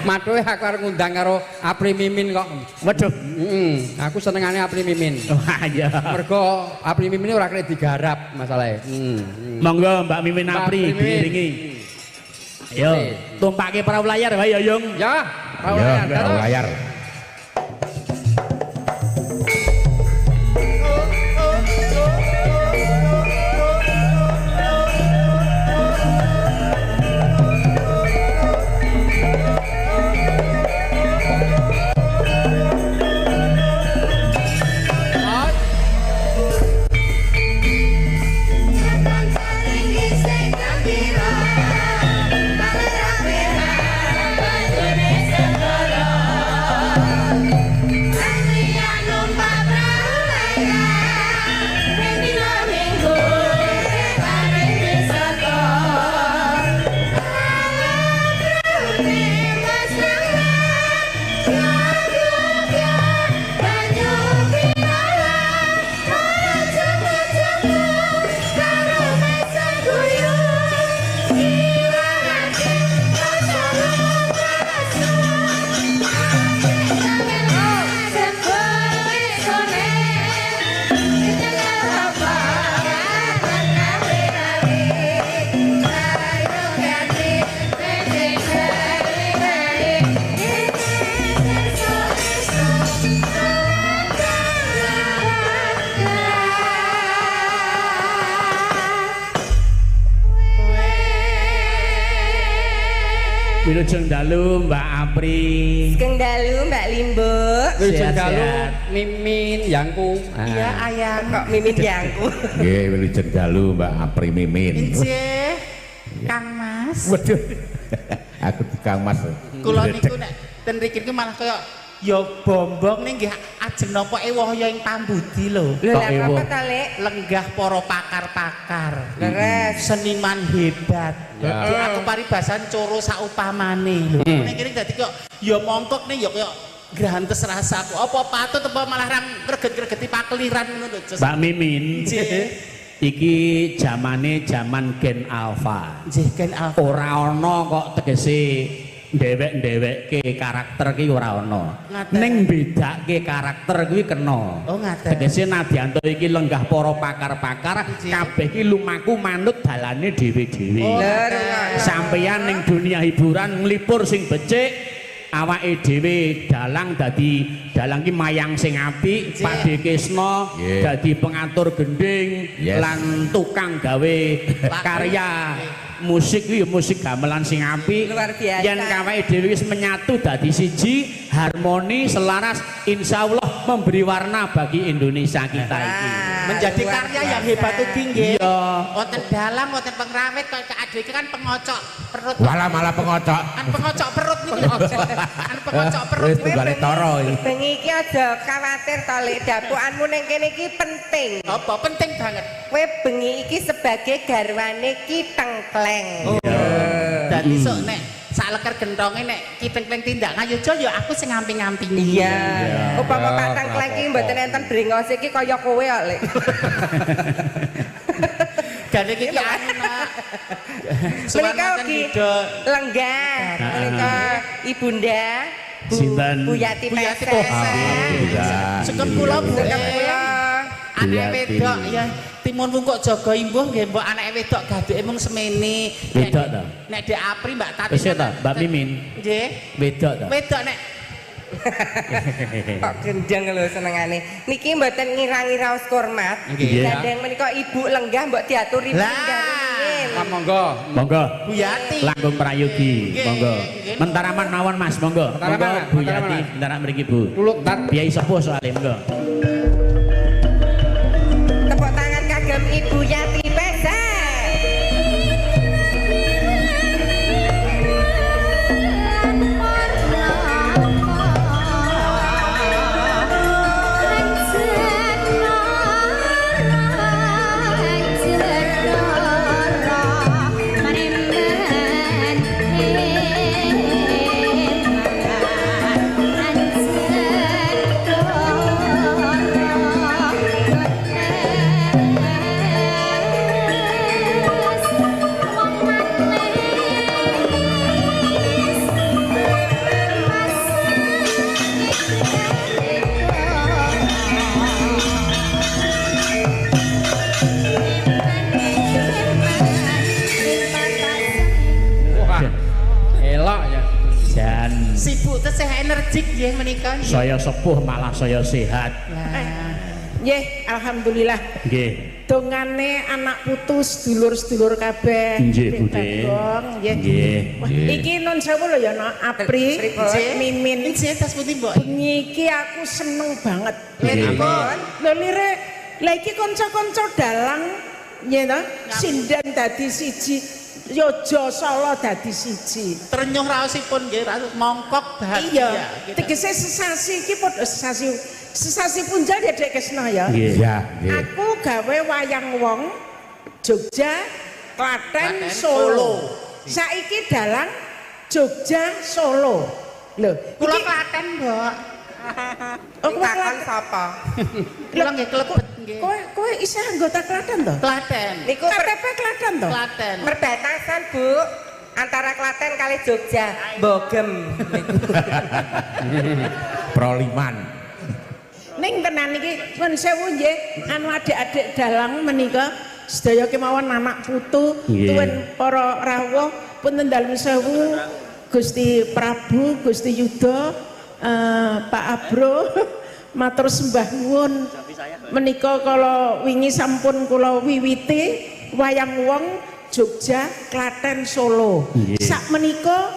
Matuhe aku arep ngundang karo Apri Mimin kok. Waduh. Heeh, aku senengane Apri Mimin. Wah, iya. Mergo Apri Mimin ora kena digarap masalahe. Heeh. Monggo Mbak Mimin Apri diiringi. Ayo, tumpake perahu layar wae ya, Yung. Ya, perahu layar. Perahu layar. Wilujeng dalu Mbak Apri. Sugeng dalu Mbak Limbuk. Wilujeng dalu Mimin yangku. Iya ayang kok Mimin yangku. Nggih, wilujeng dalu Mbak Apri Mimin. Nggih. Kang Mas. Waduh. Aku Kang Mas. Kula niku nek ten mriki niku malah kaya ya bombong ning nggih ajeng napa ewah ya ing pambudi lho. Lho lha apa ta, Lek? Lenggah para pakar-pakar. Leres. Seniman hebat. Di aku paribasan coro saupamane lho. Ning kene dadi kok ya mongkok ning ya kaya grantes rasaku. Apa patut apa malah rang greget-gregeti pakeliran ngono lho. Mbak Mimin. Nggih. Iki jamane jaman Gen Alpha. Nggih, Gen Alpha. Ora ana kok tegese ndewek-ndewekke karakter ki ora ana. Ning bedake karakter kuwi kena. Oh, ngaten. Tegese nadyanto iki lenggah para pakar-pakar, kabeh ki lumaku manut dalane dhewe-dhewe. Oh, sampeyan ning dunia hiburan nglipur sing becik, awake dhewe dalang dadi dalang ki mayang sing apik, Pakde Kisno dadi pengatur gending lan tukang gawe karya musik kuwi musik gamelan sing apik. Luar biasa. Yen awake dhewe wis menyatu dadi siji, harmoni selaras, insyaallah memberi warna bagi Indonesia kita iki. Menjadi karya yang hebat ugi nggih. Iya. Wonten dalang, wonten pengrawit, kaya adhe iki kan pengocok perut. Walah malah pengocok. Kan pengocok perut niku lho. Kan pengocok perut. Wis tunggale tara iki. Bengi iki aja khawatir to, Lek, dapukanmu ning kene iki penting. Apa penting banget? Kowe bengi iki sebagai garwane Ki Tengkleng. Oh. Dadi sok nek sak leker gentonge nek Ki Tengkleng tindak ngayoja ya aku sing ngamping-ngampingi. Iya. Upama Pak Tengkleng iki mboten enten brengose iki kaya kowe kok, Lek. Gane iki anu nak. Menika ugi lenggah, menika ibunda Sinten? Bu Yati Pesek. Sugeng kula Bu. Sugeng kula. Anake wedok ya timun wungkuk jaga imbuh nggih mbok anake wedok gaduke mung semene. Wedok ta? Nek Dek Apri Mbak Tati. Wis ta, Mbak Mimin. Nggih. Wedok ta? Wedok nek kok gendeng lho senengane. Niki mboten ngira-ngira hormat. Gandeng menika ibu lenggah mbok diaturi lenggah rumiyin. Monggo. Monggo. Bu Yati. Langkung prayogi, monggo. Mentaraman mawon Mas, monggo. Monggo Bu Yati, mentarak mriki Bu. Tuluk tat. Biaya sepuh soalé monggo. Tepuk tangan kagem Ibu Yati Pesek. Sibuk tesih energik nggih menika. Saya sepuh malah saya sehat. Nggih, alhamdulillah. Nggih. Dongane anak putu sedulur-sedulur kabeh. Nggih, Dek Bude. Bagong, nggih. Nggih. Wah, iki nun sewu lho ya, no. Apri, Pripun? Mimin. Nggih, tas pundi, Mbok? Bengi iki aku seneng banget. Nggih, pripun? Lho lire, lha iki kanca-kanca dalang nggih to, sinden dadi siji, Yojo Solo dadi siji. Trenyuh raosipun nggih, mongkok bahagia. Iya, tegese sesasi iki padha sesasi. Sesasi punjal ya Dek Kesno ya. Nggih. Ya, nggih. Aku gawe wayang wong Jogja, Klaten, Klaten, Solo. Solo. Saiki dalang Jogja, Solo. Lho, Kula iki- Klaten, Mbok. Oh, kowe Takon Klaten. sapa? Kula nggih klebet nggih. Kowe kowe isih anggota Klaten to? Klaten. Niku KTP Klaten to? Klaten. perbatasan, Bu. Antara Klaten kali Jogja, Bogem. Proliman. Ning tenan iki nuwun sewu nggih, anu adik-adik dalang menika sedaya kemawon anak putu, tuwin para rawuh punten dalem sewu Gusti Prabu, Gusti Yuda, Pak Abro matur sembah nuwun. Menika kala wingi sampun kula wiwiti wayang wong Jogja, Klaten, Solo. Sak menika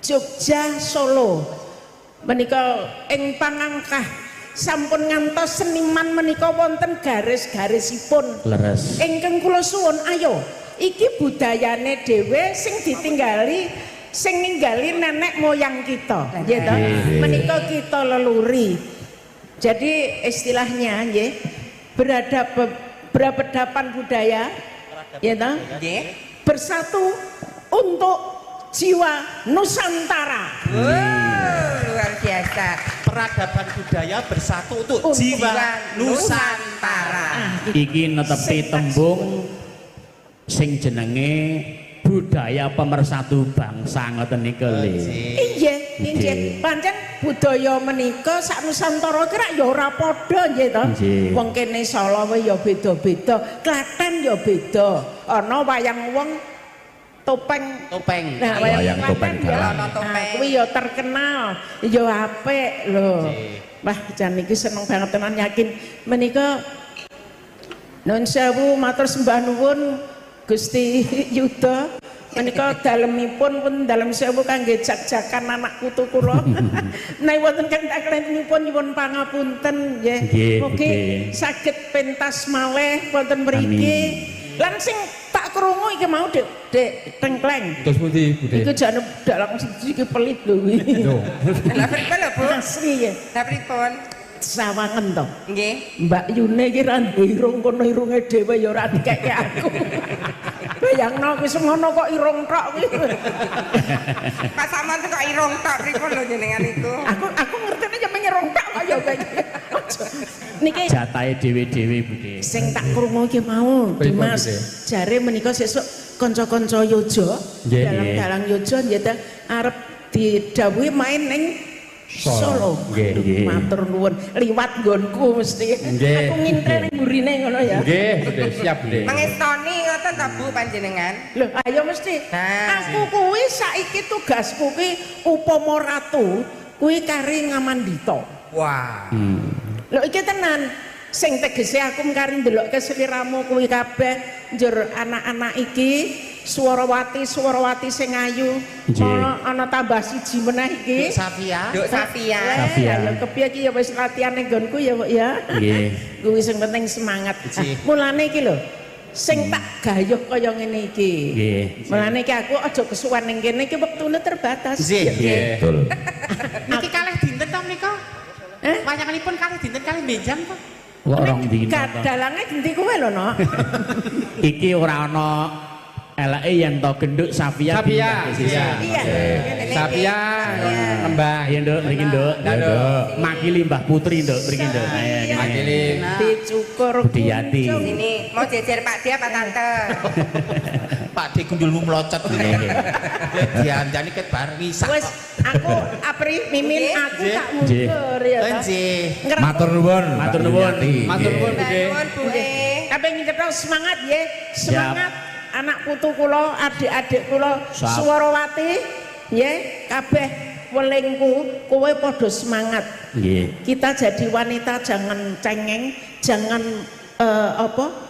Jogja, Solo. Menika ing pangangkah sampun ngantos seniman menika wonten garis-garisipun. Leres. Ingkang kula suwun, ayo iki budayane dhewe sing ditinggali, sing ninggali nenek moyang kita, nggih to. Menika kita leluri. Jadi istilahnya nggih berhadapan budaya, ya toh? Nggih. Bersatu untuk jiwa Nusantara. Wow, luar biasa. Peradaban budaya bersatu untuk Untuk jiwa Jiwa Nusantara. Nusantara. Iki netepi tembung sing jenenge budaya pemersatu bangsa ngoten niku lho. Iya, inggih. Pancen budaya menika sak Nusantara ki rak ya ora padha nggih to. Wong kene Solo wae ya beda-beda, Klaten ya beda. Ana wayang wong topeng. Topeng. Nah, Wayang Klaten topeng ya. dalang. Ana topeng. Nah, kuwi ya terkenal, ya apik lho. Wah, jan iki seneng banget tenan yakin menika nuwun sewu matur sembah nuwun Gusti Yuda menika dalemipun pun dalem sewu kangge jak-jakan anak putu kula. Menawi wonten klentenipun nyuwun pangapunten nggih. Mugi saged pentas malih wonten mriki. Lan sing tak krungu iki mau Dek, Dek Tengkleng. Terus pundi, Bude? Iku jane dalang siji iki pelit lho kuwi. Lho. Lah pripun lho, Bu? Asli ya. Lah pripun? Sawangen to. Nggih. Mbak Yune iki ra duwe irung kono irunge dhewe ya ora dikeke aku. Bayangno kuwi semono kok irung tok kuwi. Pak sampean kok irung tok pripun lho jenengan iku? Aku ngertine ya irung tok kok ya kowe. Niki Jatahe dhewe-dhewe Bude. sing tak krungu iki mau Dimas, jare menika sesuk kanca-kanca Yojo dalang-dalang Yojo nggih ta arep didhawuhi main ning Solo. Nggih. Matur nuwun liwat nggonku mesti. Aku ngintre ning mburine ngono ya. Nggih, Bude, siap Bude. Mengestoni ngoten ta Bu panjenengan? Lho, ayo mesti. Aku kuwi saiki tugasku kuwi upama ratu kuwi kari ngamandita. Wah. Lho iki tenan. Sing tegese aku kari ndelokke sliramu kuwi kabeh njur anak-anak iki Swarawati sing ayu. Ana tambah siji meneh iki. Duk Safia. Duk Safia. Safia. Ya kepiye iki ya wis latihan ning nggonku ya, Mbok ya. Nggih. Kuwi sing penting semangat. Mulane iki lho sing tak gayuh kaya ngene iki. Nggih. Mulane iki aku aja kesuwen ning kene iki wektune terbatas. Nggih. Betul. Niki kalih dinten to menika? Wayanganipun kalih dinten kalih benjang to? Kok rong dina to. Dalange endi kowe lho, Nok? Iki ora ana eleke yen to genduk Safia. Safia. Iya. Safia nembang. Ayo Nduk, mriki Nduk. Nduk. Makili Mbah Putri Nduk, mriki Nduk. Ayo. Makili Dicukur Budiyati. Sini mau jejer Pak Dia apa Tante? Pak D gundulmu melocot. Diandani ket bar ngisak. Wes aku Apri Mimin aku tak mundur ya. Nggih. Matur nuwun. Matur nuwun. Matur nuwun Bude. Nuwun Bu E. Kabeh ngecetho semangat ya. Semangat anak putu kula, adik-adik kula, Swarawati, nggih kabeh welingku kowe padha semangat. Nggih. Kita jadi wanita jangan cengeng, jangan apa?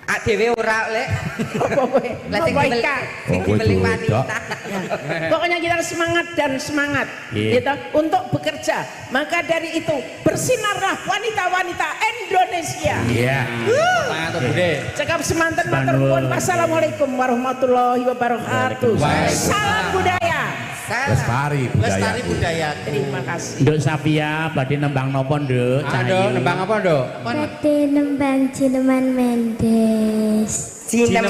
Ak dhewe ora lek. Apa kowe? Lah sing Apa Ika? sing Oh, kowe diweling wedok. wanita. Ya. Pokoknya kita semangat dan semangat gitu untuk bekerja. Maka dari itu bersinarlah wanita-wanita Indonesia. Iya. Semangat to Bude. Cekap semanten matur nuwun. Wassalamualaikum warahmatullahi wabarakatuh. Salam budaya. Salah. Lestari budaya. Lestari budaya. Terima kasih. Nduk Safia badhe nembang napa, Nduk? Ah, Nduk, nembang apa, Nduk? Badhe nembang Jineman Mendes. Jineman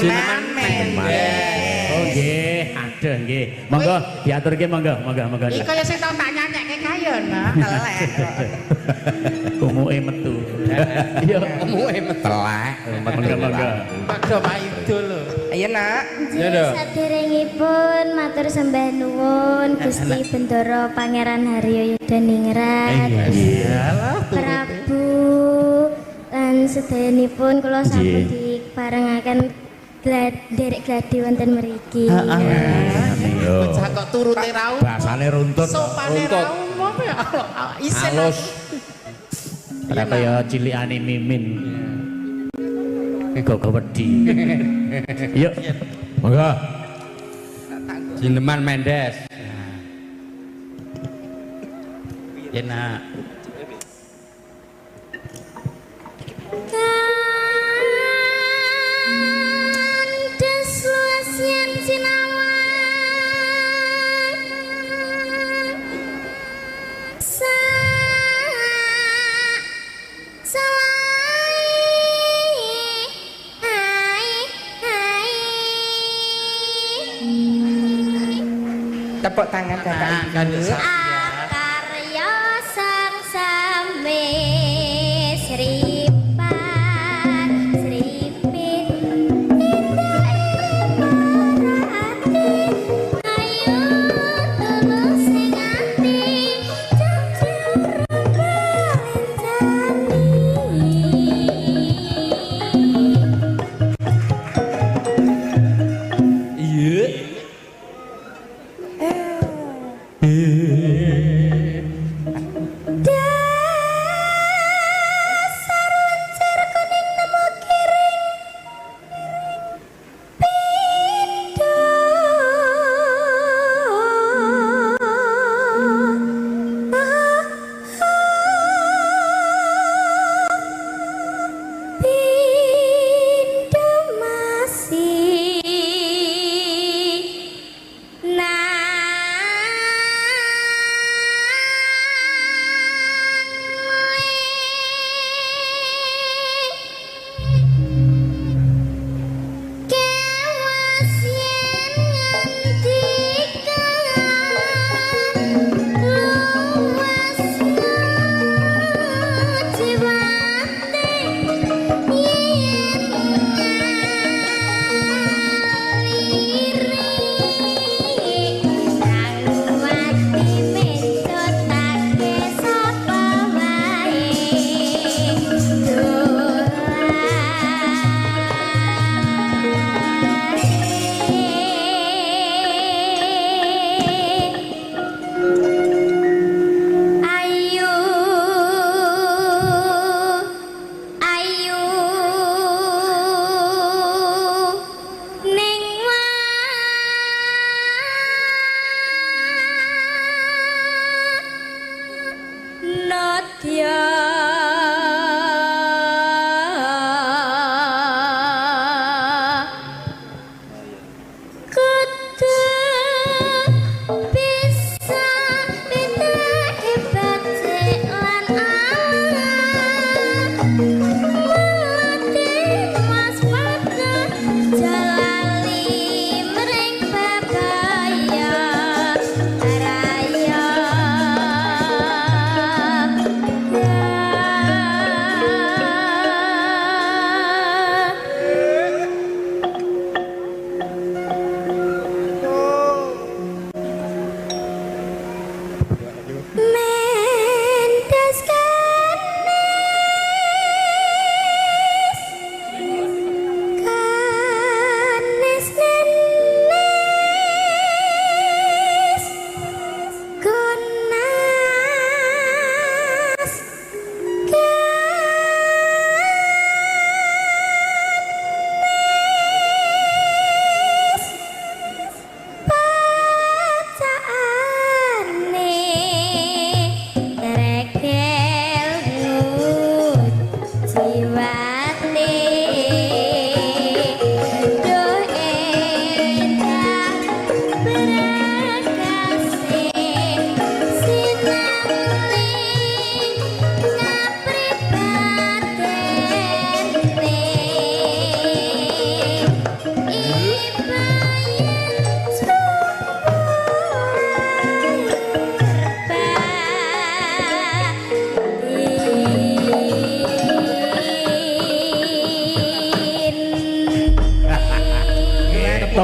Mendes. Oh nggih, aduh nggih. Monggo diaturke monggo, monggo, monggo. Iki kaya sing tau tak nyanyekke kaya nak. Telek. Kumuke metu. Iya, Kumuke metu. Telek. monggo, monggo. Padha maido lho. Ayo nak. Ya, Nduk. Saderengipun matur sembah nuwun Gusti Bendoro Pangeran Haryo Yudhaningrat. Iyalah Prabu lan sedayanipun kula sampun diparengaken derek gladi wonten mriki. Yo. Bocah kok turute ra umum. Bahasane runtut. Sopane ra umum ya Allah. Isin. Halus. Ora kaya cilikane Mimin. Gogo wedi. Yuk. Monggo. Jineman Mendes. Ya nak. Kandes luas yen sinawang sa salai ai ai. Tepuk tangan Bapak Nah, Ibu. kan Safia. Akarya sang same sripat sripit indah parati ayo tulus sing ati jujur balencani. Iya. Dasar lencer kuning nemu kiring pindho pindho masih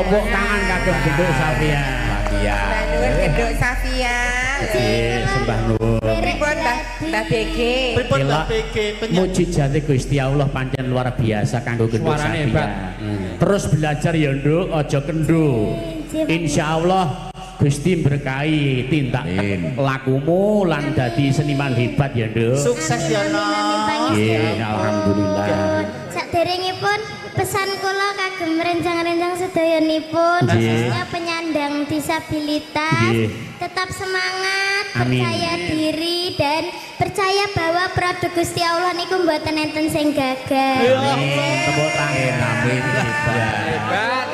Tepuk tangan kagem Genduk Safia. Iya. Sembah nuwun Genduk Safia. Nggih, sembah nuwun. Pripun Mbah BG? Pripun Mbah BG? Mujizate Gusti Allah pancen luar biasa kanggo Genduk Suarane Safia. hebat. Terus belajar ya Nduk, aja kendho. Insyaallah Gusti berkahi tindak lakumu lan dadi seniman hebat ya Nduk. Sukses ya Amin, Nok. Nggih, alhamdulillah. Saderengipun pesan kula kagem rencang-rencang sedayanipun khususnya penyandang disabilitas tetap semangat, Amin. percaya diri dan percaya bahwa produk Gusti Allah niku mboten enten sing gagal. Amin. Tepuk tangan. Amin. Hebat, hebat.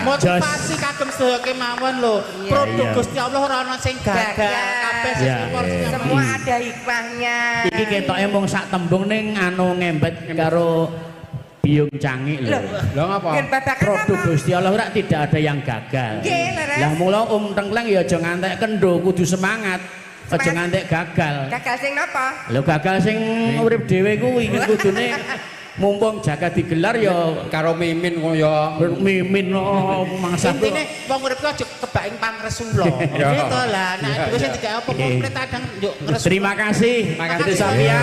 Motivasi kagem sedaya kemawon lho. Produk Gusti Allah ora ana sing gagal. Kabeh sing Semua ada hikmahnya. Iki ketoke mung sak tembung ning anu ngembet karo Biung Cangik lho. Lho ngapa? Produk Gusti Allah ora tidak ada yang gagal. Lah mula Om Tengkleng ya aja ngantek kendho, kudu semangat. Aja ngantek gagal. Gagal sing napa? Lho gagal sing urip dhewe kuwi kudune mumpung jaga digelar ya karo mimin ngono ya. Mimin oh mangsa. Intine wong urip ku aja kebak ing pangresula. Gitu lah. Nek dhewe sing digawe apa kok kadang yo ngresula. Terima kasih. Genduk Safia.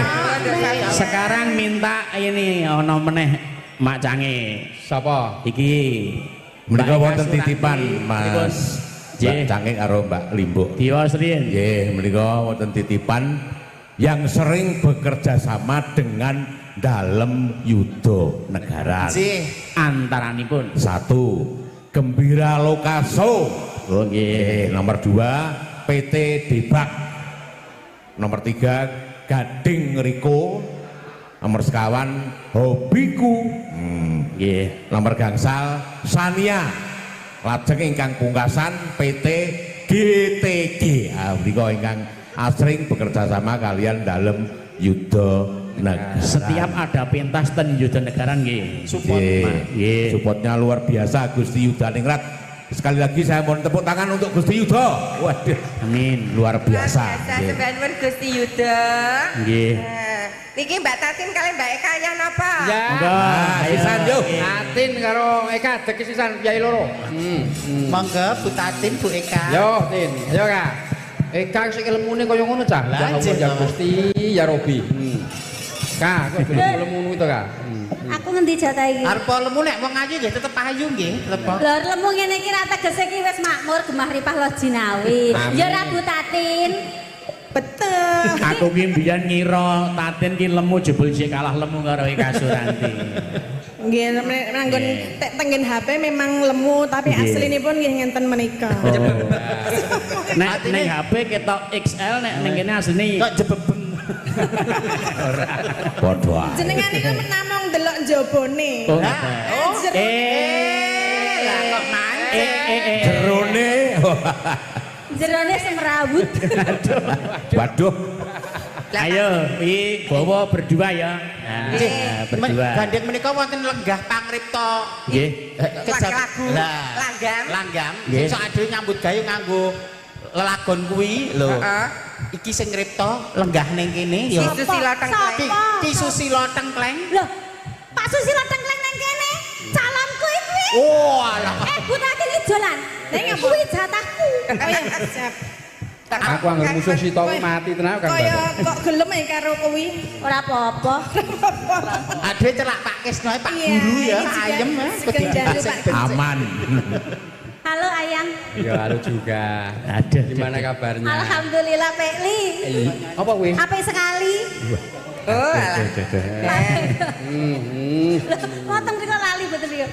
Sekarang minta ini ana meneh Mak Cange. Sapa? Iki menika wonten titipan Mas Mbak Cange karo Mbak Limbuk. Diwaos riyin. Nggih, menika wonten titipan yang sering bekerja sama dengan Dalem Yudo Negaran. Nggih. Antaranipun 1 Gembira Lokaso. Oh nggih. Nomor 2 PT Debak. Nomor 3 Gading Riko. Nomor sekawan Hobiku. Nggih. Nomor gangsal Sania. Lajeng ingkang pungkasan PT GTG. Ah menika ingkang asring bekerja sama kalian Dalem Yudo Negaran. Setiap ada pentas ten Yudo Negaran nggih. Support. Nggih. Supportnya luar biasa Gusti Yuda Ningrat. Sekali lagi saya mohon tepuk tangan untuk Gusti Yudo. Waduh. Amin. Luar biasa. Sembah nuwun Gusti Yudo. Nggih. Niki Mbak Tatin kalian Mbak Eka ya napa? Ya. Monggo. Sisan yo. Tatin karo Eka dek sisan piyai loro. Monggo Bu Tatin, Bu Eka. Yo Tin, ayo Kak. Eka sing ilmune kaya ngono cah. Lah ya Gusti ya Robi. Kak, kok lemu ngono to Kak? Aku ngendi jatah iki? Arep lemu nek wong ayu nggih tetep ayu nggih, tetep. Lho lemu ngene iki ra tegese iki wis makmur gemah ripah loh jinawi. Ya ra Bu Tatin. Betul. Aku ki mbiyen ngira Tatin ki lemu jebul sik kalah lemu karo Eka Suranti. Nggih, nanggon tenggen HP memang lemu tapi aslinipun nggih ngenten menika. Nek ning HP ketok XL nek ning kene asline kok jebebeng. Ora. Padha ae. Jenengan niku menamung ndelok njabane. Oh. Lah kok mancing. Jerone. Jerone semrawut. Waduh. Ayo, iki bawa berdua ya. Nah, berdua. Gandeng menika wonten lenggah pangripta. Nggih. Lagu langgam. Langgam. Sing sok adewe nyambut gawe nganggo lelagon kuwi lho. Heeh. Iki sing ngripta lenggah ning kene ya. Ki Susila Tengkleng. Ki Susila Tengkleng. Lho, Pak Susila Tengkleng nang kene. Calonku iki. Oh, alah. Bu Tatin ijolan. Ning kuwi jatahku. Oh ya, siap. Aku anggar musuh Sita kuwi mati tenan Kang. Kaya kok gelem e karo kuwi. Ora apa-apa. Ade celak Pak Kisno Pak Guru ya, ayem aman. Halo Ayang. Ya halo juga. Aduh. Gimana kabarnya? Alhamdulillah Pekli. Apa kuwi? Apik sekali. Oh, alah. Wonten mriko lali mboten mriko.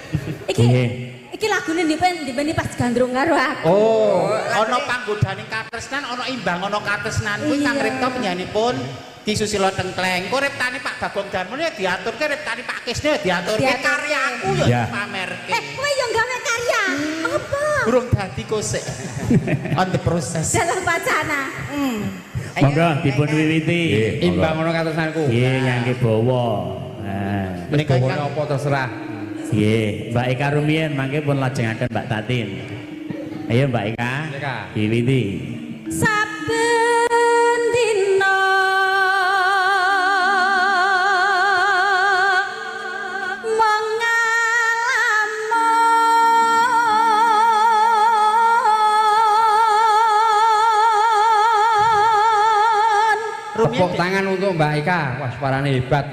Iki iki lagune ndipeni pas gandrung karo aku. Oh, ana panggodaning katresnan, ana imbang ana katresnan kuwi kang ripta penyanipun Ki Susila Tengkleng. Engko riptane Pak Bagong Darmo ya diaturke, riptane Pak Kisno ya diaturke, karyaku ya dipamerke. Kowe yo gawe karya. Apa? Durung dadi kosek. On the process. Dalam wacana. Monggo dipun wiwiti. Imbang ana katresnanku. Nggih, ngangge bawa. Nah, menika apa terserah. Nggih, Mbak Eka rumiyin mangke pun lajengaken Mbak Tatin. Ayo Mbak Eka. Diwiwiti. Saben dina mengalamun Tepuk tangan untuk Mbak Eka. Wah, suarane hebat.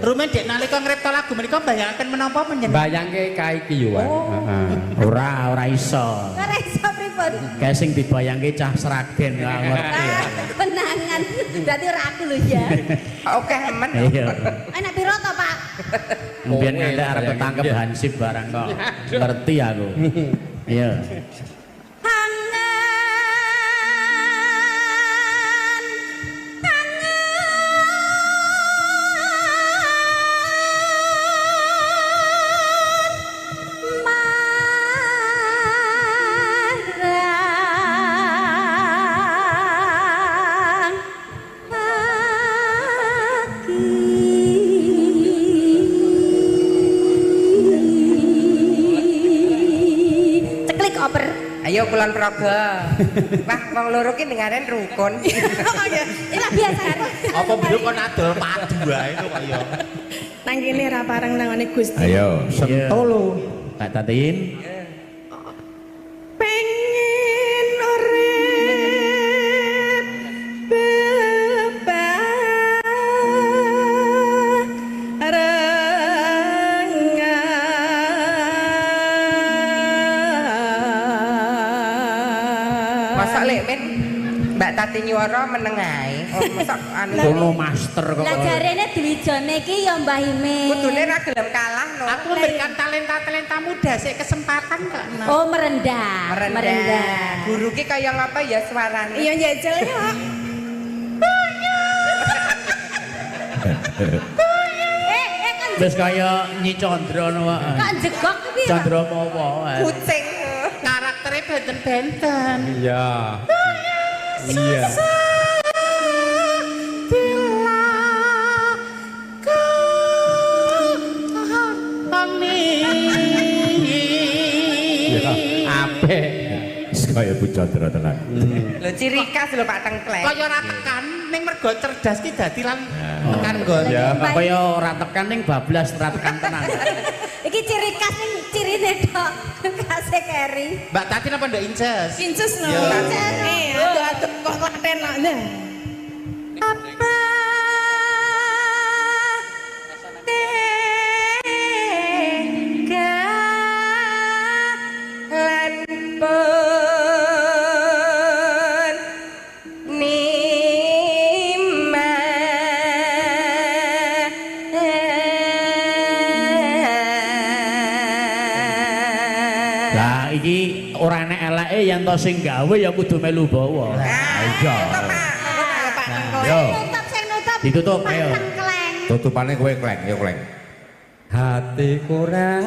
Rumen dek nalika ngripta lagu menika bayangaken menapa panjenengan? Bayangke kae iki yo, Wan. Heeh. Ora, ora iso. Ora iso pripun? Kae sing dibayangke cah Sragen ora ngerti. Konangan. Berarti ora aku lho ya. Oke, men. Iya. Enak piro to, Pak? Mbiyen nganti arep ketangkep hansip barang kok. Ngerti aku. Iya. Ayo Kulon Progo. Wah, wong loro ki dengaren rukun. Lah biasa. Apa belum kon adol padu wae kok ya. Nang kene ra pareng nang ngene Gusti. Ayo, sentolo. Pak Tatin. Pengen urip bebarengan. Masa lek men Mbak Tati nyuara meneng ae. Oh, masa anu Kono master kok. Lah jarene Dwijane iki ya Mbah Ime. Kudune ra gelem kalah no. Aku memberikan talenta-talenta muda sik kesempatan kok. Oh, merendah. Merendah. Guru ki kaya ngapa ya suarane? Iya njajal ya. Kan wis kaya Nyi Candra no wae. Kok jegok piye? Candra mawa. Kucing. Karaktere benten-benten. Iya. Iya. Apik. Kaya Bu Chandra tenan. Lho ciri khas lho Pak Tengkleng. Kaya ora tekan ning mergo cerdas ki dadi lan tekan nggon. Ya, kaya ora tekan ning bablas ora tekan tenan. Iki ciri khas ning cirine tok. Khase keri. Mbak Tatin apa ndok inces? Inces no. Aduh kok Klaten kok. Nah. Apa tega lan pun nima. Lah iki ora enek eleke yen to sing gawe ya kudu melu bawa. Iya. Pak Tengkleng. Yo, Nutup sing nutup. Ditutup Pak ayo. Tengkleng. Tutupane kowe kleng, yo kleng. Hatiku ra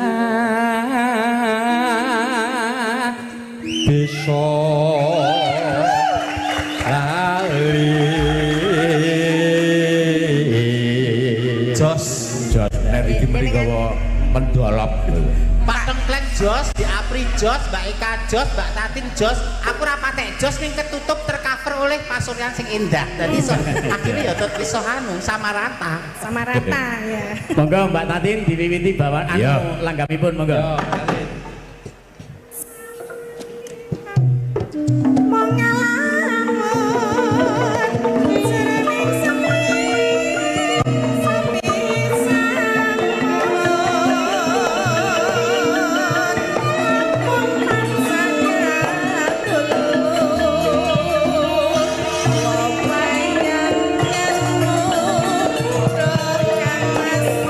bisa lali. Jos. Jos nek iki mriki gawa mendolop. Pak Tengkleng jos, di Apri jos, Mbak Eka jos, Mbak Tatin jos. Aku ora patek jos ning ketutup tercover oleh pasuryan sing indah. Dadi iso akhirnya ya tetep iso anu sama rata. Sama rata ya. Monggo Mbak Tatin diwiwiti bawaan anu langgapipun monggo. Yo, Tatin. Mong ngalamun jroning sepi sepi sampun mung tansah tulung wayanganmu kang Mas wong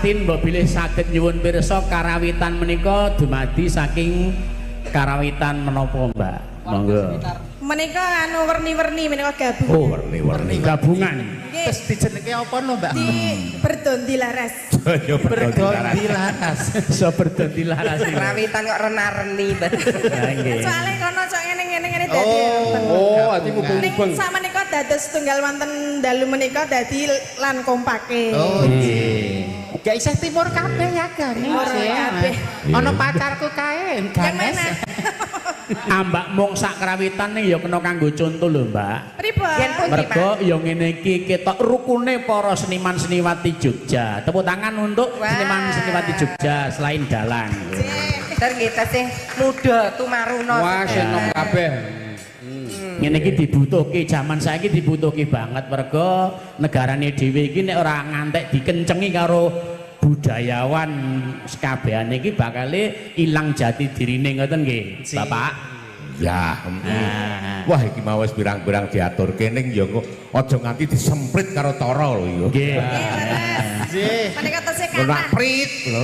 Tatin mbok bilih saged nyuwun pirsa karawitan menika dumadi saking karawitan menapa, Mbak? Monggo. Menika anu werni-werni menika gabungan. Oh, werni-werni. Gabungan. Nggih. Terus dijenenge apa lho, Mbak? Di berdondi laras. Ya Berdondi laras. So berdondi laras. Karawitan kok rena-reni, Mbak. Lah nggih. Soale kono cok ngene-ngene dadi. Oh, ati Ning mubeng-mubeng. samenika dados tunggal wonten dalu menika dadi lan kompake. Oh, nggih. Gak isih timur kabeh ya, Gan. Timur kabeh. Ana pacarku kae, Yang Ganes. mana? Ambak mung sak karawitan ning ya kena kanggo conto lho, Mbak. Pripun? Yen pundi, Mas? Mergo ya ngene iki ketok rukune para seniman seniwati Jogja. Tepuk tangan untuk Wah. seniman seniwati Jogja selain dalang. Ter nggih tesih muda tumaruna. Wah, seneng kabeh. Ngene iki dibutuhke jaman saiki dibutuhke banget mergo negarane dhewe iki nek ora ngantek dikencengi karo budayawan sekabehane iki bakale ilang jati dirine ngoten nggih, Bapak. Ya. Nah. Wah, iki mau wis pirang-pirang diaturke ning ya kok aja nganti disemprit karo tara lho iki. Nggih. Nggih. Menika tesih Ngono kathah. prit lho.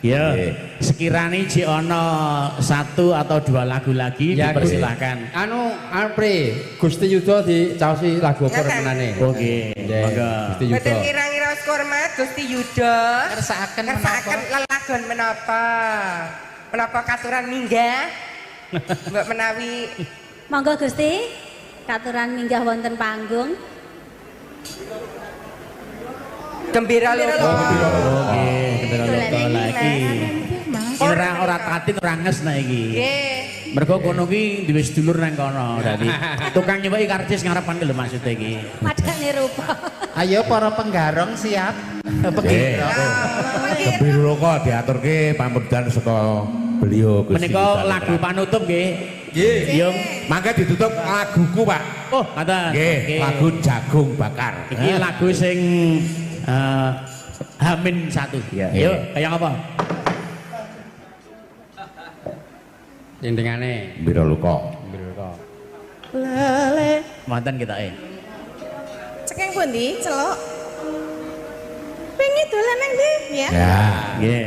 Ya, Nggih. sekiranya jek ana satu atau dua lagu lagi Ya, dipersilahkan. Anu, Pre, Gusti Yuda dicaosi lagu apa Ngaten. remenane? Oke, Nggih, monggo. Gusti Yuda. Mboten ngira-ngira kurma Gusti Yuda. Kersakaken Kersakaken lelagon menapa? Menapa katuran minggah? Mbok menawi Monggo Gusti, katuran minggah wonten panggung. gembira lho. Oke, gembira Golek loka iki, lagi. Ora ora tatin ora nges nek iki. Nggih. Mergo kono ki duwe sedulur nang kono dadi tukang nyeweki karcis ngarepan ki lho maksude iki. Padane rupa. Ayo para penggarong siap. Penggarong. Gembira loka diaturke pamundhutan saka beliau Gusti. Menika Yuda lagu Putra. panutup nggih. Nggih. Yo. Mangke ditutup laguku, Pak. Oh, ngaten. Nggih, Oke. lagu Jagung Bakar. Iki lagu sing Hamin satu. Ya. Yuk, kayak apa? Indingane. Gembira loka. Gembira loka. Lele. Mantan kita eh. Cekeng pundi celuk? Wingi dolan nang ndi? Ya. Ya. Nggih.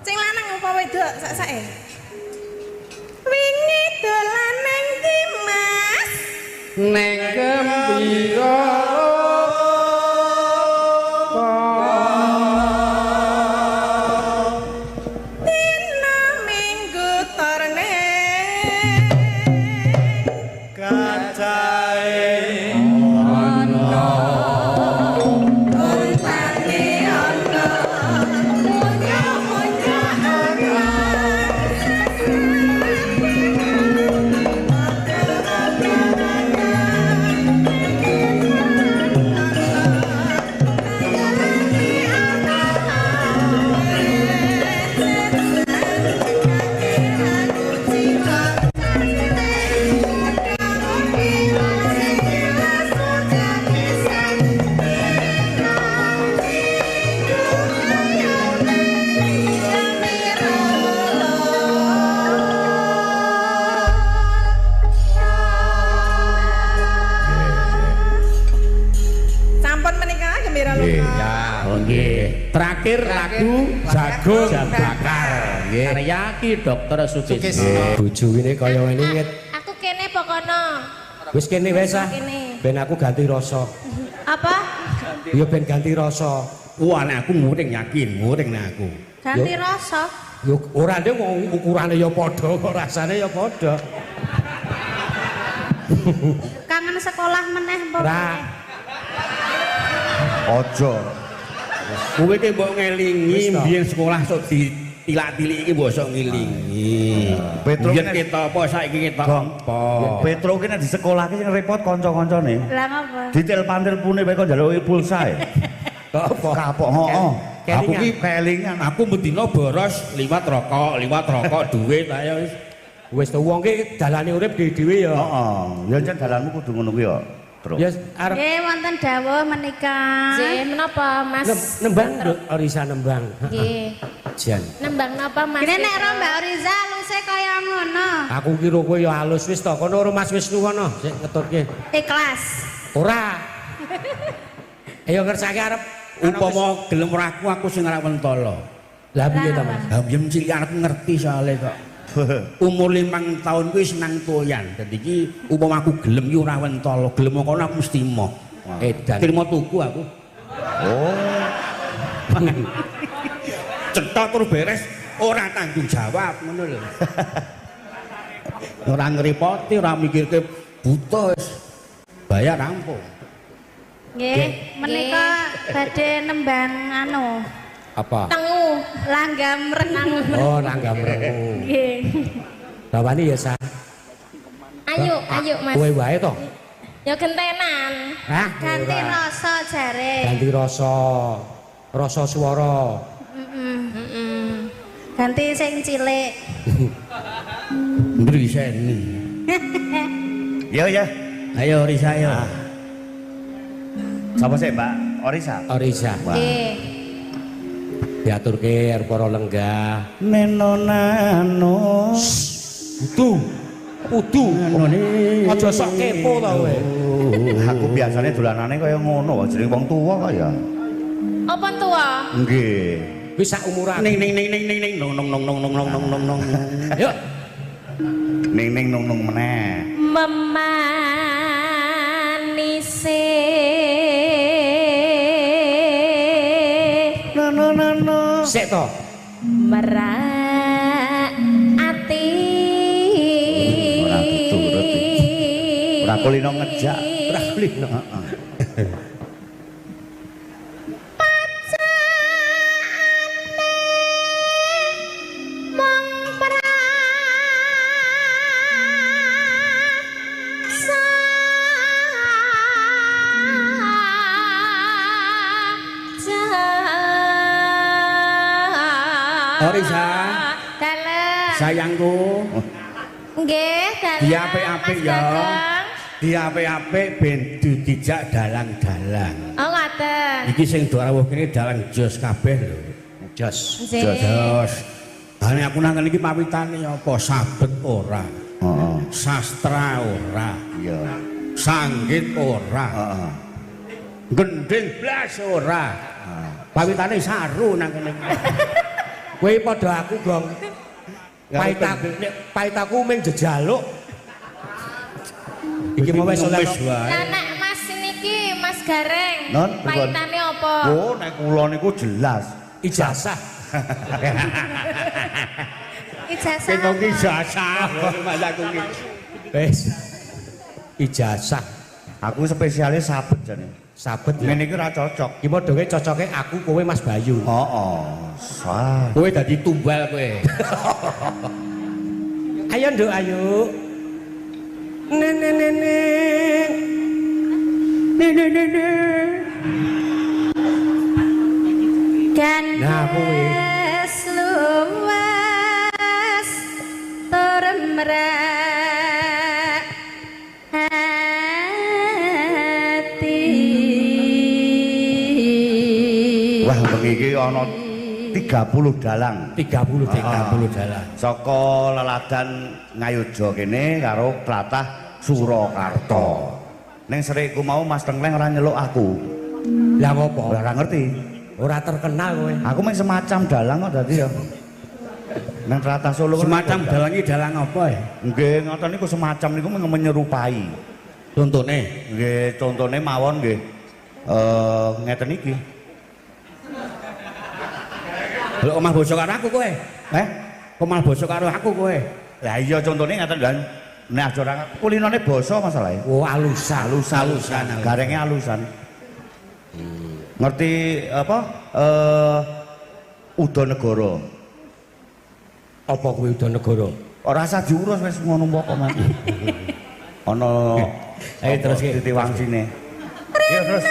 Sing lanang apa wedok sak-sake? Wingi dolan nang ndi, Mas? Neng gembira Dina Minggu torne. Kacahe Ana untane ana munya-munya ana. Sampun menika gembira Nggih. loka. Ya. Oh nggih. Terakhir lagu Jagung Jagung. Bakar. Nggih. Karya Ki Dr. Sukisno. Sukisno. bojo ini kaya ngene nget. Aku kene pokono. Wis kene wis ah. Kene. Ben aku ganti rasa. Apa? Ya ben ganti rasa. Wah, nek aku muring yakin, muring nek aku. Ganti rasa. Yo ora ndek wong ukurane ya padha kok rasane ya padha. Kangen sekolah meneh apa? Ra. Aja. Kowe ki mbok ngelingi Wis toh. mbiyen sekolah sok ditilak-tilik iki mbok sok ngelingi. Petro Biyen nek- ketok apa saiki ketok Gong. apa. Petro ki nek di sekolah ki sing repot kanca-kancane. Lah ngapa? Ditelpan-telpune wae kon njaluki pulsa e. Apa? Kapok heeh. Aku ki kelingan. Aku mendino boros liwat rokok duit ayo wis. Wis to wong ki dalane urip dhewe-dhewe ya. Heeh. Ya jan dalanmu kudu ngono kuwi ya, Tru. Ya arep Nggih wonten dawuh menika. Nggih, menapa Mas? nembang Nduk Orisa nembang. Nggih. Jan. Nembang napa Mas? Kene nek ro Mbak Oriza aluse kaya ngono. Aku kira kowe ya halus wis to kono karo Mas Wisnu kono sik ngetutke. Ikhlas. Ora. Ayo ngersake arep Upama gelem ora aku sing ora mentolo. Lah piye ta, Mas? Lah yen cilik aku ngerti soalé kok. Umur 5 tahun kuwi senang toyan. Dadi iki upama aku gelem iki ora mentolo, gelem kono aku mesti moh. Edan. Trimo tuku aku. Oh. Cetok terus beres ora tanggung jawab ngono lho. Ora ngrepoti, ora mikirke buta wis. Bayar rampung. Nggih, menika badhe nembang anu. Apa? Tengu, langgam rengu. Oh, langgam rengu. Nggih. Bawani ya, Sa. Ayo, ayo Mas. Kowe wae to? Ya gentenan. Hah? Ganti rasa jare. Ganti rasa. Rasa swara. Heeh. Ganti sing cilik. Mbriseni. Ya ya. Ayo Risa ayo. Sapa sih, Mbak? Orisa. Orisa. Nggih. Diaturke arep para lenggah. Neno nano. Udu. Udu. Aja sok kepo ta kowe. Aku biasane dolanane kaya ngono, jenenge wong tuwa kok ya. Apa tuwa? Nggih. Wis sak umuran. Ning ning ning ning ning ning nong nong nong nong nong nong nong nong nong. Yuk. Ning ning nong nong meneh. Memanise nano nano. Sik to. Merak ati. Ora diturut. Ora kulino ngejak, ora kulino. Heeh. Orisa. Dalem. Sayangku. Nggih, dalem. Diapik-apik ya. Diapik-apik ben dijak dalang-dalang. Oh, ngoten. Iki sing do rawuh kene dalang jos kabeh lho. Jos. Jos. Lah nek aku nang kene iki pawitane apa sabet ora. Heeh. Sastra ora. Iya. Sanggit ora. Heeh. Gending blas ora. Pawitane saru nang kene. Kowe padha aku, Gong. Paitaku nek paitaku mung jejaluk. Iki mau wis oleh. Lah nek Mas niki Mas Gareng, paitane apa? Oh, nek kula niku jelas ijazah. Ijazah. Kok ijazah Mas aku iki. Wis. Ijazah. Aku spesialis sabet jane. Sabet ngene iki ora cocok. Ki padha cocoke aku kowe Mas Bayu. Heeh. Sah. Kowe dadi tumbal kowe. Ayo nduk, ayo. Nene nene. Nene nene. Nah, kowe. Luwas tur mrek ati. Wah, bengi iki ana 30 dalang. 30 dalang. Saka leladan Ngayogya kene karo tlatah Surakarta. Ning serikku mau Mas Tengkleng ora nyeluk aku. Lah ngopo? Ora ngerti. Ora terkenal kowe. Aku mung semacam dalang kok dadi ya. Nang tlatah Solo semacam dalang iki dalang apa ya? Nggih, ngoten niku semacam niku menyerupai. Contone? Nggih, contone mawon nggih. Ngeten iki. Lho omah basa karo aku kowe. Eh? Omah basa karo aku kowe. Lah iya contone ngeten lho. Nek aja ora kulinane basa masalahe. Oh, alusan, alusan. Garenge alusan. Ngerti apa? Udanegara. Apa kuwi Udanegara? Ora usah diurus wis ngono pokok Mas. Ana ayo terus ki titiwangsine. Ya terus.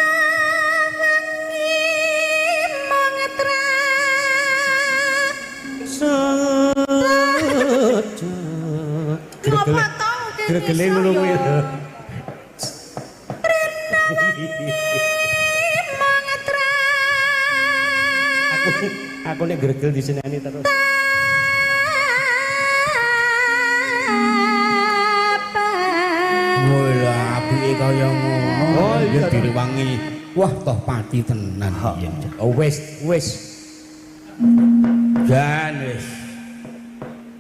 Ngapa to? Gregele ngono kuwi. Aku nek gregel diseneni terus. Wah, apike kaya ngono. Oh iya direwangi Wah, toh pati tenan iya. Oh wis, wis. Jan wis.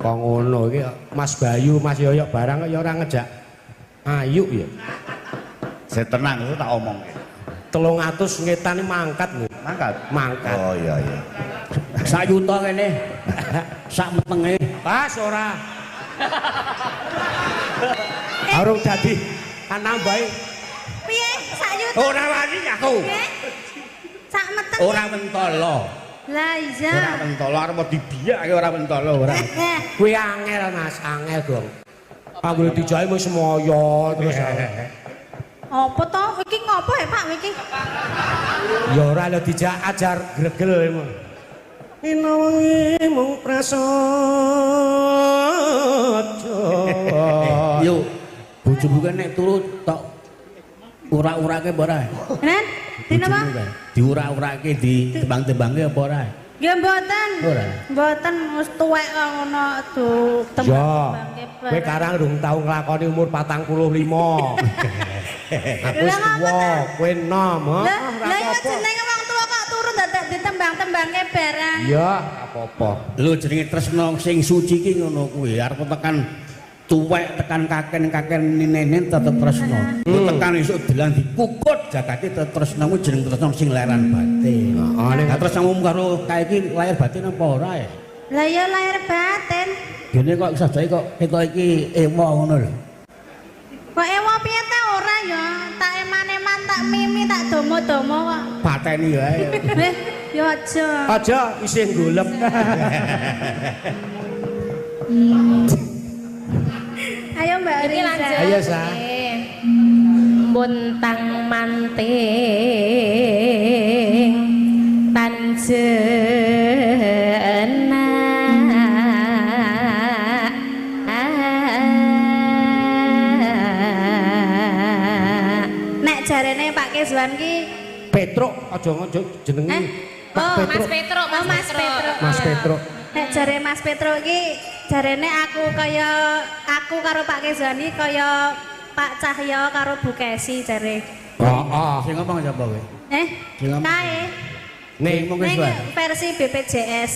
Kok ngono iki Mas Bayu, Mas Yoyok barang kok ya ora ngejak ayu ya. Saya tenang itu tak omong. 300 ngetan mangkat lho. Mangkat? Mangkat. Oh iya iya. Sak yuta kene. Sak metenge. Pas ora. Arung dadi nambahi. Piye sak yuta? Ora wani aku. Sak metenge. Ora mentolo. Lah iya. Ora mentolo arep dibiyake ora mentolo ora. Kuwi angel Mas, angel gong. Panggule dijahe wis semoyo terus. Apa to? Iki ngopo ya Pak iki? Ya ora lho dijak ajar gregel emang. Dina wengi mung prasaja. Yo, bojomu kan nek turu tok ura-urake apa ora? Nen, dina apa? Diura-urake di tembang-tembangke apa ora? Nggih mboten. Ora. Mboten wis tuwek kok ngono du tembang-tembangke. Kowe karang rung tau nglakoni umur 45. Aku wis tuwa, kowe enom, heeh. Lah iya jenenge wong tuwa kok turu dadak ditembang-tembangke barang. Iya, apa-apa. Lho jenenge tresna sing suci ki ngono kuwi, arep tekan tuwek tekan kaken-kaken nenen tetep tresna. Tekan esuk delang dikukut jagate tetep tresna kuwi jeneng tresna sing lahiran batin. Heeh, nek tresnamu karo kae iki lahir batin apa ora ya? Lah ya lahir batin. Dene kok sajae kok ketok iki ewa ngono lho. Kok ewa piye ta ora ya? Tak eman-eman tak mimi tak domo-domo kok. Pateni wae. Eh, ya aja. Aja isih golep. Ayo Mbak Riza. Ayo Sa. Muntang manting tanjenak. Nek jarene Pak Keswan ki Petruk aja jenenge. Oh, Mas Petruk, Mas Petruk. Mas Petruk. Nek jare Mas Petruk ki jarene aku kaya aku karo Pak Kezani kaya Pak Cahyo karo Bu Kesi jare. Heeh. Sing ngomong sapa kowe? Eh, kae. Nek versi BPJS.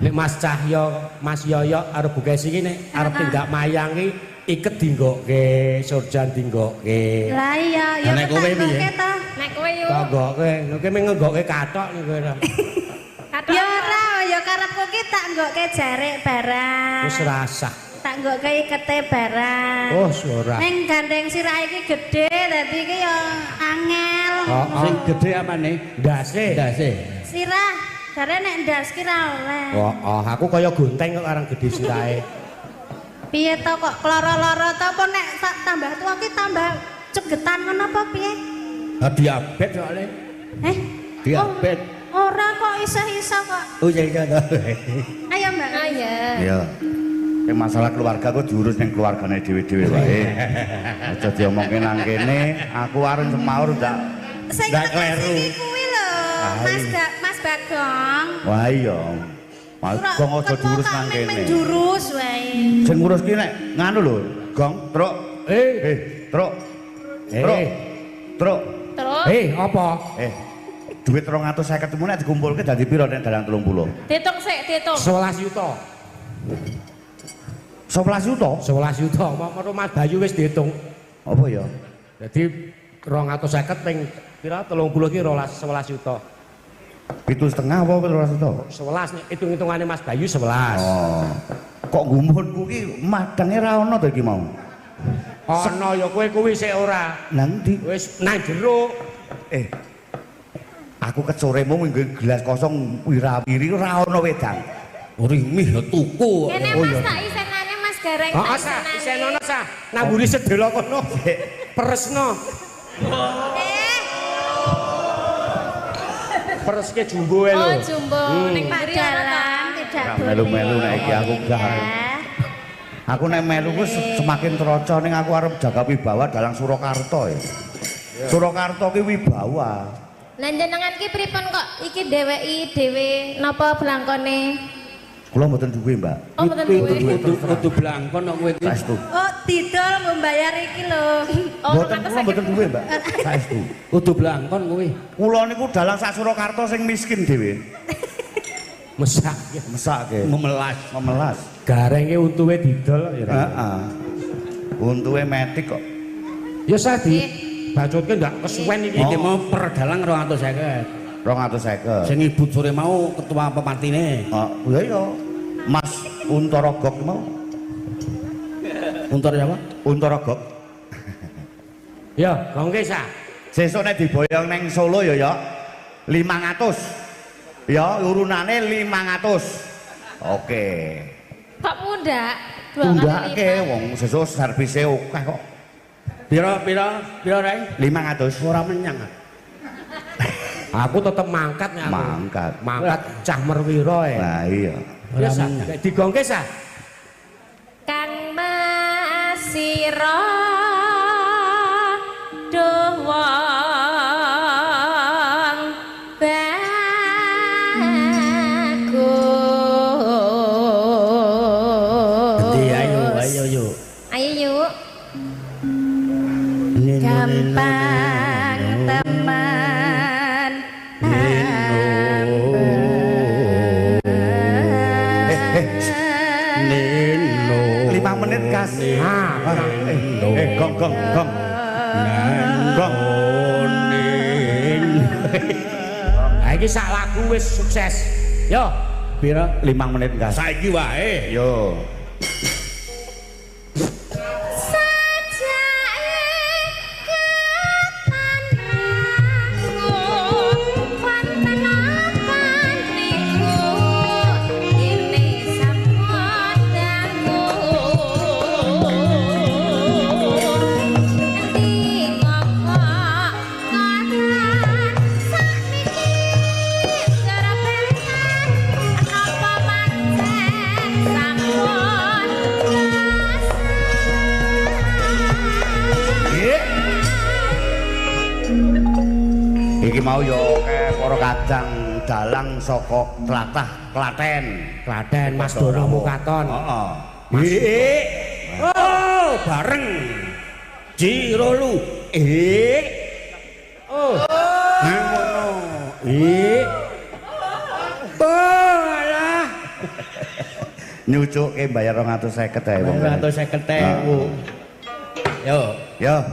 Nek Mas Cahyo, Mas Yoyo karo Bu Kesi ki nek arep tindak mayang ki iket dinggokke, surjan dinggokke. Lah iya, ya nek kowe piye? Nek kowe yo. Tanggokke, kowe mung ngenggokke kathok niku ora. Ya ora, ya karepku ki tak nggokke jarek barang. Wis rasah. Tak nggokke ikete barang. Oh, ora. Ning gandeng sirahe iki gedhe, dadi iki ya angel. Sing gedhe apane? Ndase. Ndase. Sirah, jare nek ndas ki ra oleh. Oh, aku kaya gonteng kok arang gedhe sirahe. Piye to kok lara-lara to apa nek tambah tuwa ki tambah cegetan ngono apa piye? Ha diabet soalé. Eh? Diabet. Ora kok isih-isih kok. Oh iya iya to. Ayo Mbak. Ayo. Iya. Nek masalah keluarga kok diurus ning keluargane dhewe-dhewe wae. Aja diomongke nang kene, aku arep semaur ndak ndak kleru. Kuwi lho, Mas Bagong. Wah iya. Mas Gong aja diurus nang kene. Jurus wae. Sing ngurus ki nek nganu lho, Gong, Truk. Truk. Truk. Truk. Truk. Apa? Duit 250 mu nek dikumpulke dadi pira nek dalang 30? Ditung sik, ditung. 11 yuta. 11 yuta? 11 yuta. Mau Mas Bayu wis diitung. Apa ya? Dadi 250 ping pira 30 ki 11 yuta. 7,5 apa 12 yuta? 11 hitung-hitungane Mas Bayu 11. Oh. Kok gumunku ki madange ra ono to iki mau? Ono ya kowe kuwi sik ora. Lah endi? Wis nang jero. Aku kecoremu nggo gelas kosong wirawiri ora ono wedang. Rimih ya tuku. Kene Mas tak isenane Mas Gareng tak Heeh, Sa, isenono Sa. Nang mburi sedelo kono. Peresno. Pereske jumbo lho. Oh, jumbo ning Pak Dalang tidak boleh. Melu-melu nek iki aku gak. Aku nek melu ku semakin teroco ning aku arep jaga wibawa dalang Surakarta ya. Surakarta ki wibawa. Lah jenengan ki pripun kok iki dheweki dhewe napa blangkone? Kula mboten duwe, Mbak. Oh, mboten duwe. Kudu blangkon kok kowe iki. Saestu. Oh, didol nggo mbayar iki lho. Oh, Mboten kula mboten duwe, Mbak. Saestu. Kudu blangkon kowe. Kula niku dalang sak Surakarta sing miskin dhewe. Mesake, mesake. Memelas, memelas. Garenge untuwe didol ya. Heeh. Untuwe metik kok. Ya sah di bacotke ndak kesuwen iki. Iki mau per dalang 250. 250. Sing ibu sore mau ketua pepatine. Oh, iya iya. Mas Untara Gok mau. Untara siapa? Untara Gok. Ya, gongke sah. Sesuk nek diboyong neng Solo ya ya 500. Ya, urunane 500. Oke. Kok mundak? Dua kali Mundake lipat. wong sesuk servise akeh kok. Pira pira pira Reng? 500. Ora menyang. Aku tetep mangkat nek aku. Mangkat. Mangkat cah merwira e. Lah iya. Ya sah, nek digongke sah. Kang Mas sira duh wong bagus. Endi ayo ayo yuk. Ayo yuk. Gampang teman. Nino. 5 menit kas. Gong gong gong. Gong. Ha iki sak lagu wis sukses. Yo, pira? 5 menit kas. Saiki wae. Yo. Iki mau yo akeh para kadang dalang saka tlatah Klaten. Klaten Mas Dono Mukaton. Heeh. Oh, bareng. Jirolu. Oh. Ngono. Oh, alah. Nyucuke bayar 250 ae wong. 250.000. Yo. Yo.